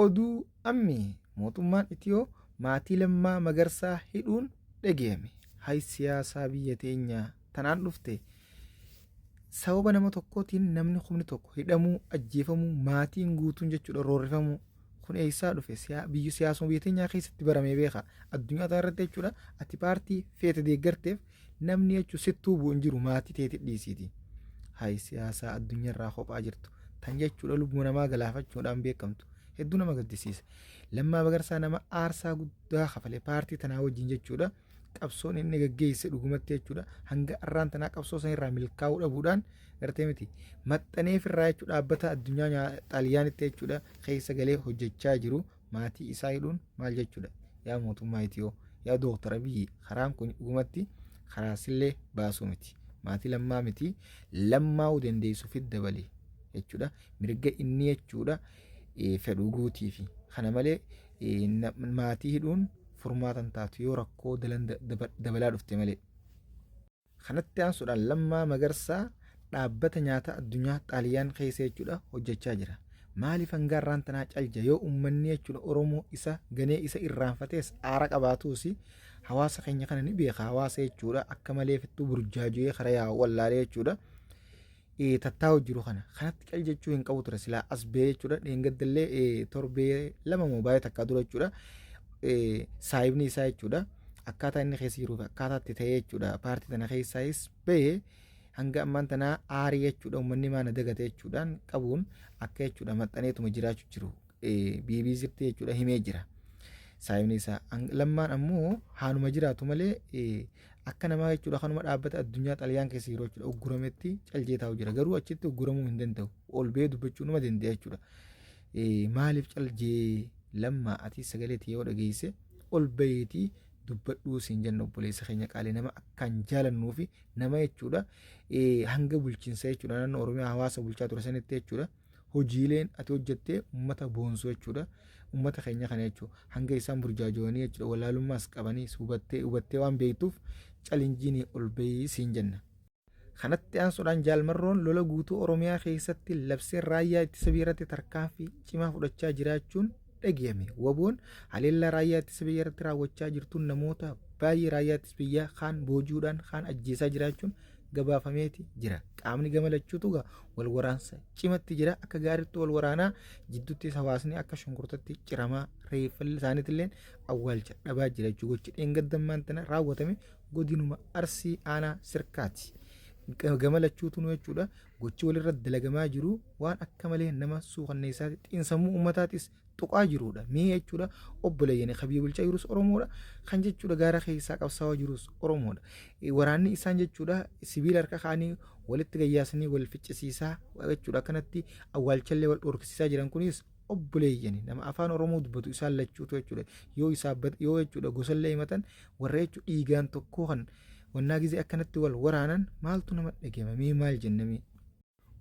Oduu ammee mootummaan Itiyoo maatii Lammaa Magarsaa hidhuun dhageyame. Hay siyaasaa biyya teenyaa tanaan dhufte sababa nama tokkootiin namni kumni tokko hidhamuu, ajjeefamuu, maatiin guutuun jechuudha roorrifamuu kun eessaa dhufe? Biyyi siyaasuma biyya teenyaa keessatti baramee beeka. Addunyaa tana irratti jechuudha ati paartii feete deeggarteef namni jechuun sittuu bu'u hin jiru maatii teeti dhiisiiti. Hay siyaasaa addunyaarraa kophaa jirtu tan jechuudha lubbuu namaa galaafachuudhaan beekamtu hedduu nama gaddisiisa. Lammaa Magarsaa nama aarsaa guddaa kafale paartii tanaa wajjin jechuudha. Qabsoon inni gaggeesse dhugumatti jechuudha hanga arraan tanaa qabsoo san irraa milkaa'uu dhabuudhaan gartee miti maxxanee firraa jechuudha dhaabbata addunyaa xaaliyaanitti jechuudha keessa galee hojjechaa jiru maatii isaa hidhuun maal jechuudha? Yaa mootummaa Itiyoo, yaa Dooktar Abiyyi, karaan kun dhugumatti karaa sillee baasuu miti. Maatii Lammaa miti, Lammaa'uu dandeessu fit dabali jechuudha. Mirga inni jechuudha fedhu guutiifi. Kana malee maatii hidhuun furmaata hin taatu yoo rakkoo dalan dabalaa dhufte malee. Kanatti aansuudhaan Lammaa Magarsaa dhaabbata nyaata addunyaa Xaaliyaan keessa jechuudha hojjechaa jira. Maaliif hanga har'aan tanaa calja yoo uummanni jechuudha Oromoo isa ganee isa irraanfatees aara qabaatuus hawaasa keenya kana ni beeka hawaasa jechuudha akka malee fittuu burjaajo'ee kara yaa'u wallaalee jechuudha. Tattaa'u jiru kana kanatti cal jechuu hin qabu ture silaa as ba'ee jechuudha dheengaddallee torbee lama moo baay'ee takkaa dura jechuudha saayibni isaa jechuudha akkaataa inni keessa jiruu fi akkaataa itti ta'ee jechuudha paartii tana keessaayis ba'ee hanga ammaan tanaa aarii jechuudha uummanni maana dagate jechuudhaan qabuun akka jechuudha maxxaneetuma jiraachuu jiru BBCtti jechuudha himee jira. Saayibni isaa Lammaan ammoo haanuma jiraatu malee akka namaa jechuudha kanuma dhaabbata addunyaa Xaliyaan keessa jiru jechuudha uggurametti caljee taa'u jira. Garuu achitti ugguramuu hin danda'u. Ol ba'ee dubbachuu numa danda'a jechuudha. Maaliif caljee Lammaa ati sagalee tiyya yoo dhageesse ol baheetii dubbadhuu siin jenna obboleessa keenya qaalii nama akkaan jaalannuu fi nama jechuudha hanga bulchiinsa jechuudha naannoo Oromiyaa hawaasa bulchaa ture sanitti jechuudha. Hojiileen ati hojjatte ummata boonsu jechuudha. Ummata keenya kana jechuudha. Hanga isaan burjaajawanii jechuudha. Wallaalummaas qabanii hubattee hubattee waan beektuuf calinjiinii ol bahii siin jenna. Kanatti aansuudhaan Jaal Marroon lola guutuu Oromiyaa keessatti labseen raayyaa ittisa biyya irratti tarkaanfii cimaa fudhachaa jiraachuun dhagayame. Waboon haleellaa raayyaa ittisa biyya irratti raawwachaa jirtuun namoota baay'ee raayyaa ittisa biyyaa kaan booji'uudhaan kaan ajjeesaa jiraachuun gabaafameeti jira. Qaamni gama lachuutu egaa wal waraansa cimatti jira. Akka gaariitti wal waraanaa jidduuttis hawaasni akka shunkurtatti ciramaa reeffa isaaniitillee awwaalcha dhabaa jira jechuudha. Gochi dheengaddammaan tana raawwatame godinuma Arsii aanaa Sirkaati. Gama lachuutu jechuudha. Gochi walirra dalagamaa jiru waan akka malee nama suukanneessaati. Xiinsammuu uummataatis tuqaa jiruudha. Mee jechuudha obboleeyyani kan biyya bulchaa jirus Oromoodha. Kan jechuudha gaara keessaa qabsaa'aa jirus Oromoodha. Waraanni isaan jechuudha sibiila harka kaanii walitti gayyaasanii wal ficcisiisaa jechuudha akkanatti awwaalchallee wal dhorkisiisaa jiran kunis obboleeyyani nama afaan Oromoo dubbatu isaan lachuutu jechuudha. Yoo isaa yoo jechuudha gosallee himatan warra jechuudha dhiigaan tokkoo kan wannaa gizee akkanatti wal waraanan maaltu nama dhagema mee maal jennamee.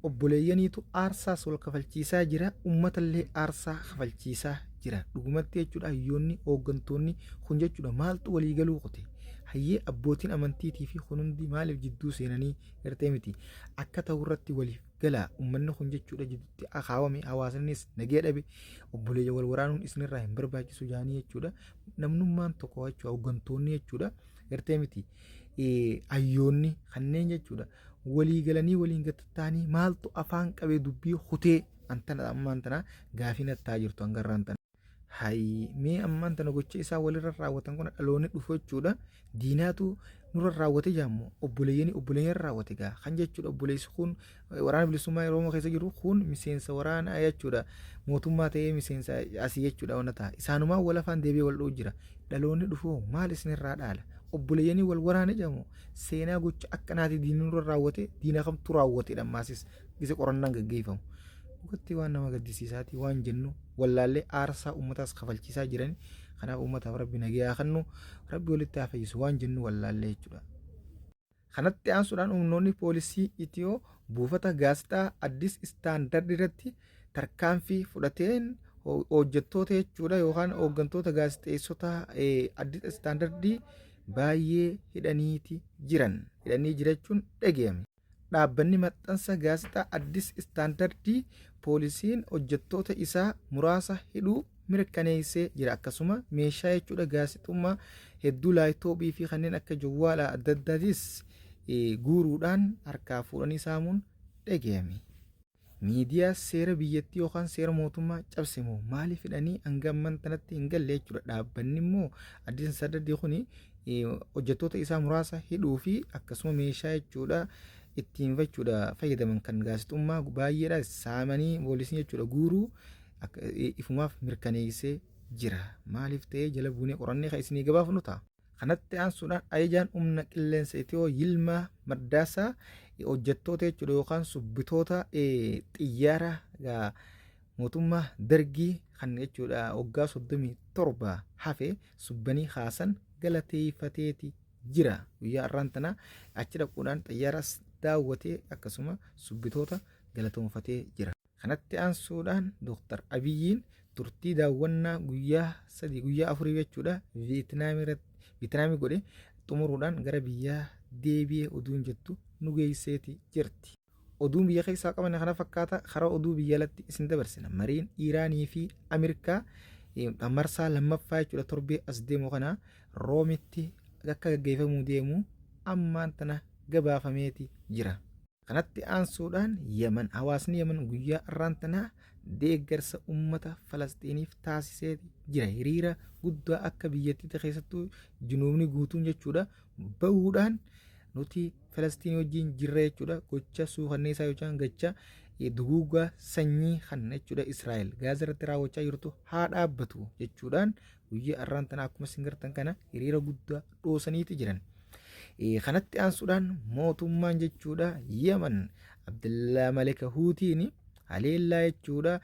Obboleeyyaniitu aarsaas wal kafalchiisaa jira, ummatallee aarsaa kafalchiisaa jira. Dhugumatti jechuudha hayyoonni, hooggantoonni kun jechuudha maaltu walii galuu kute? Hayyee abbootiin amantiitii fi kun hundi maaliif jidduu seenanii gartee miti? Akka ta'u irratti waliif galaa. Ummanni kun jechuudha jidduutti akaawame, hawaasnis nagee dhabe, obboleeyyan wal waraanuun isinirraa hin barbaachisu jaanii jechuudha. Namnummaan tokko jechuudha hooggantoonni jechuudha gartee miti? Hayyoonni kanneen jechuudha walii galanii waliin gad tattaanii maaltu afaan qabee dubbii kutee antana ammaan tana gaafii nattaa jirtu hangarraan tana. Hayi mee ammaan tana gocha isaa walirra raawwatan kun dhaloonni dhufu jechuudha. Diinaatu nurra raawwate jaammoo obboleeyyanii obboleeyyan raawwate gaa kan jechuudha obboleessi kun waraana bilisummaa Oromoo keessa jiru kun miseensa waraanaa jechuudha mootummaa ta'ee miseensa asii jechuudha wanna ta'a isaanumaa wal afaan deebi'ee wal dha'u jira dhaloonni dhufu maal isinirraa dhaala obboleeyyanii wal waraane jaammoo Seenaa gocha akkanaati diinni nurra raawwate diina kamtu raawwatedha ammaasis gise qorannaan gaggeeffamu. Dhugatti waan nama gaddisiisaati waan jennu wallaallee aarsaa uummataas kafalchiisaa jiran kanaaf uummataaf rabbi nagayaa kennu rabbi walitti haa fayyisu waan jennu wallaallee jechuudha. Kanatti aansuudhaan humnoonni poolisii Itiyoo buufata gaazexaa Addis Istaandard irratti tarkaanfii fudhateen hojjettoota jechuudha yookaan hooggantoota gaazexeessota Addis Istaandardii baay'ee hidhaniiti jiran hidhanii jirachuun dhagayame. Dhaabbanni maxxansa gaazexaa Addis Istaandardii Poolisiin hojjettoota isaa muraasa hidhuu mirkaneessee jira. Akkasuma meeshaa jechuudha gaazexummaa hedduu laayitoophii fi kanneen akka jawwaalaa adda addaatis guuruudhaan harkaa fuudhanii saamuun dhagayame. Miidiyaa seera biyyattii yookaan seera mootummaa cabse moo maaliif hidhanii hanga amman tanatti hin galle jechuudha. Dhaabbanni immoo Addis Standard kuni hojjettoota isaa muraasa hidhuu fi akkasuma meeshaa jechuudha ittiin jechuudha fayyadaman kan gaazexummaa baay'eedha saamanii poolisiin jechuudha guuruu ifumaaf mirkaneessee jira. Maaliif ta'ee jala buunee qorannee kan isinii gabaafnu ta'a. Kanatti aansuudhaan ajajaan humna qilleensa Itiyoo Yilmaa Mardaasaa hojjettoota jechuudha yookaan subbitoota xiyyaara mootummaa Dargii kan jechuudha waggaa 37 hafe subbanii kaasan galateeffateeti jira. Guyyaa har'aan tana achi dhaquudhaan xiyyaaras daawwatee akkasuma subbitoota galatoomfatee jira. Kanatti aansuudhaan Dooktar Abiyyiin turtii daawwannaa guyyaa sadii guyyaa afurii jechuudha Viitinaamii godhe xumuruudhaan gara biyyaa deebi'e oduun jettu nu geesseeti jirti. Oduun biyya keessaa qabanne kana fakkaata karaa oduu biyya alatti isin dabarsina. Mariin Iiraanii fi Ameerikaa marsaa lammaffaa jechuudha torbee as deemu kana Roomitti akka gaggeeffamuu deemu ammaan tana gabaafameeti jira. Kanatti aansuudhaan Yaman hawaasni Yaman guyyaa arraan tanaa deeggarsa ummata Falasxiiniif taasisee jira. Hiriira guddaa akka biyyattiitti keessattuu junuubni guutuun jechuudha bahuudhaan nuti Falasxiinii wajjin jirra jechuudha. Gocha suukanneessaa yookaan gacha duguuggaa sanyii kan jechuudha Israa'el Gaaza irratti raawwachaa jirtu haa dhaabbatu jechuudhaan guyyaa arraan tanaa akkuma isin gartan kana hiriira guddaa dhoosaniiti jiran. Kanatti aansuudhaan mootummaan jechuudha Yaman Abdullaa Malika Huutiin haleellaa jechuudha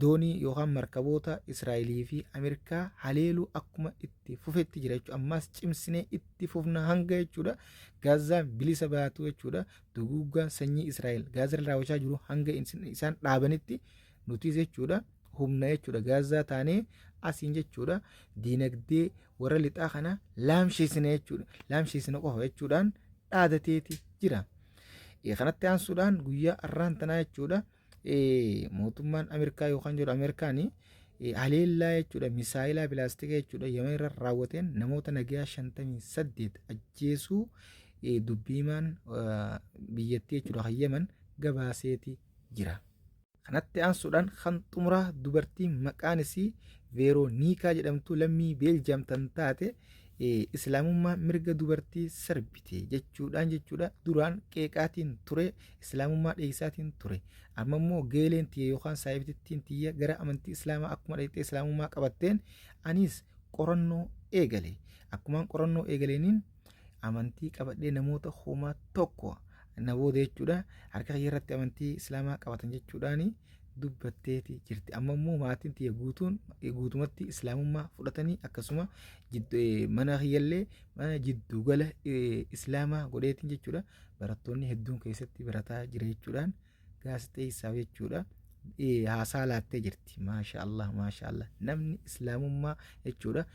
doonii yookaan markaboota Israa'elii fi Ameerikaa haleeluu akkuma itti fufetti jira jechuudha. Ammas cimsinee itti fufna hanga jechuudha Gaazaan bilisa baatu jechuudha. Duguuggaan sanyii Israa'el Gaazaa raawwachaa jiru hanga isaan dhaabanitti nutis jechuudha humna jechuudha Gaazaa taanee asiin jechuudha diinagdee warra lixaa kana laamsheessina jechuudha laamsheessina qofa jechuudhaan dhaadateeti jira. Kanatti aansuudhaan guyyaa arraan tanaa jechuudha mootummaan Ameerikaa yookaan jedhu Ameerikaan haleellaa jechuudha misaayilaa pilaastika jechuudha Yemen irra raawwateen namoota nagayaa 58 ajjeesuu dubbiimaan biyyattii jechuudha kan Yemen gabaaseeti jira. Kanatti aansuudhaan kan xumuraa dubartii maqaan isii Veerooniikaa jedhamtu lammii Beeljiyaam tan taate Islaamummaa mirga dubartii sarbite jechuudhaan jechuudha duraan qeeqaatiin ture Islaamummaa dheeysaatiin ture amma immoo geeleen tiyya yookaan saahibtittiin tiyya gara amantii Islaamaa akkuma dhayxee Islaamummaa qabatteen anis qorannoo eegale akkumaan qorannoo eegaleeniin amantii qabadhee namoota 1000 na booda jechuudha harka kiyya irratti amantii islaamaa qabatan jechuudhaan dubbatteeti jirti. Amma immoo maatiin tiyya guutuun guutumatti islaamummaa fudhatanii akkasuma mana kiyyallee mana jiddugala islaamaa godheetiin jechuudha barattoonni hedduun keessatti barataa jira jechuudhaan gaazexeessaaf jechuudha haasaa laattee jirti. Maasha Allah maasha Allah namni islaamummaa jechuudha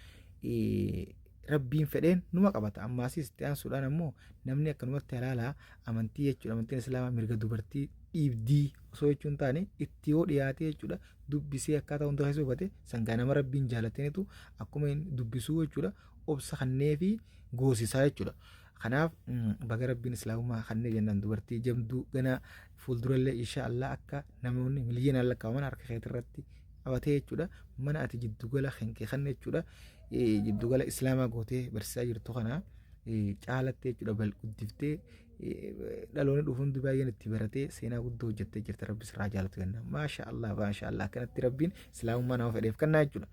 rabbiin fedheen numa qabata. Ammaasiis itti aansuudhaan ammoo namni akkanumatti halaalaa amantii jechuudha amantiin islaamaa mirga dubartii dhiibdii osoo jechuun taane itti yoo dhiyaatee jechuudha dubbisee akkaataa hunda keessa hubate sangaa nama rabbiin jaalatanitu akkuma inni dubbisuu jechuudha obsa kanneefi goosisaa jechuudha. Kanaaf baga rabbiin islaamummaa kannee jennaan dubartii jabduu ganaa fuuldurallee insha Allah akka namoonni miliyoonaan lakkaa'aman harka keetirratti qabatee jechuudha mana ati jiddugala kenkee kan jechuudha jiddugala islaamaa gootee barsiisaa jirtu kana caalattee jechuudha balguddiftee dhaloonni dhufu hundi baay'een itti baratee seenaa guddoo hojjettee jirta rabbi sirraa jaalatu kenna maasha Allah maasha Allah akkanatti rabbiin islaamummaa nama fedheef kennaa jechuudha.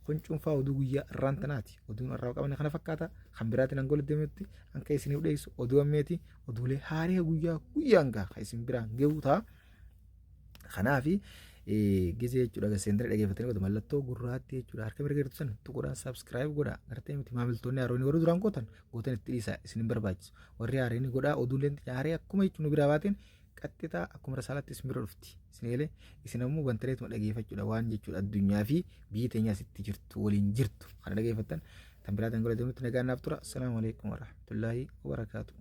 Kun cuunfaa oduu guyyaa irraan tanaati. Oduun irraa qabne kana fakkaata. Kan biraatiin hanga walitti deemnutti hanka isiniif dhiyeessu oduu ammeeti. Oduulee haaree guyyaa guyyaan gaha kan isin biraan gahu ta'a. Kanaafi gizee jechuudha gaseentira dhageeffatanii godha mallattoo gurraatti jechuudha harka mirga jirtu sana tuquudhaan subscribe godha gartee miti maamiltoonni haaroonni warri duraan gootan gootan itti dhiisa isin hin barbaachisu warri haareen godhaa oduuleen haaree akkuma jechuun nu biraa baateen qaxxitaa akkuma rasaalaatti isin bira dhufti isin galee isin ammoo bantareetuma dhageeffachuudha waan jechuudha addunyaa fi biyyi teenyaas itti jirtu waliin jirtu kana dhageeffattan tan biraatiin godhatamnutti nagaan naaf tura assalaamu alaikum warahmatullaahi wabarakaatuh.